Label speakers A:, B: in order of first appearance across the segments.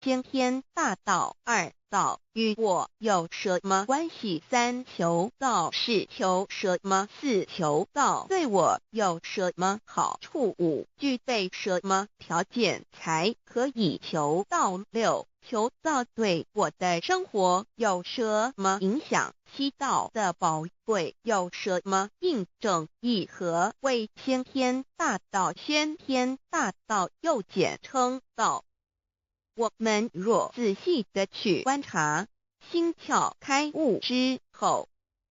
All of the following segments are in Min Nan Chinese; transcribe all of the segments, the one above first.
A: 先天大道；二，道與我有什麼關係？三，求道是求什麼？四，求道對我有什麼好處？五，具備什麼條件才可以求道？六，求道對我的生活有什麼影響？七，道的寶貴有什麼印證？一，何謂先天大道？先天大道又簡稱道。我們若仔細的去觀察，心竅開悟之後，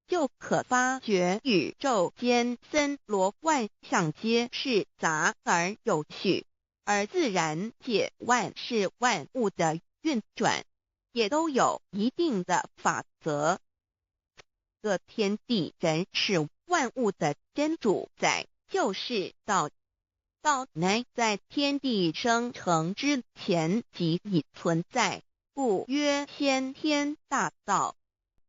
A: 就可發覺宇宙間森羅萬象皆是雜而有序，而自然界萬事萬物的運轉，也都有一定的法則。這天地人事萬物的真主宰就是道。道乃在天地生成之前即已存在，故曰先天大道。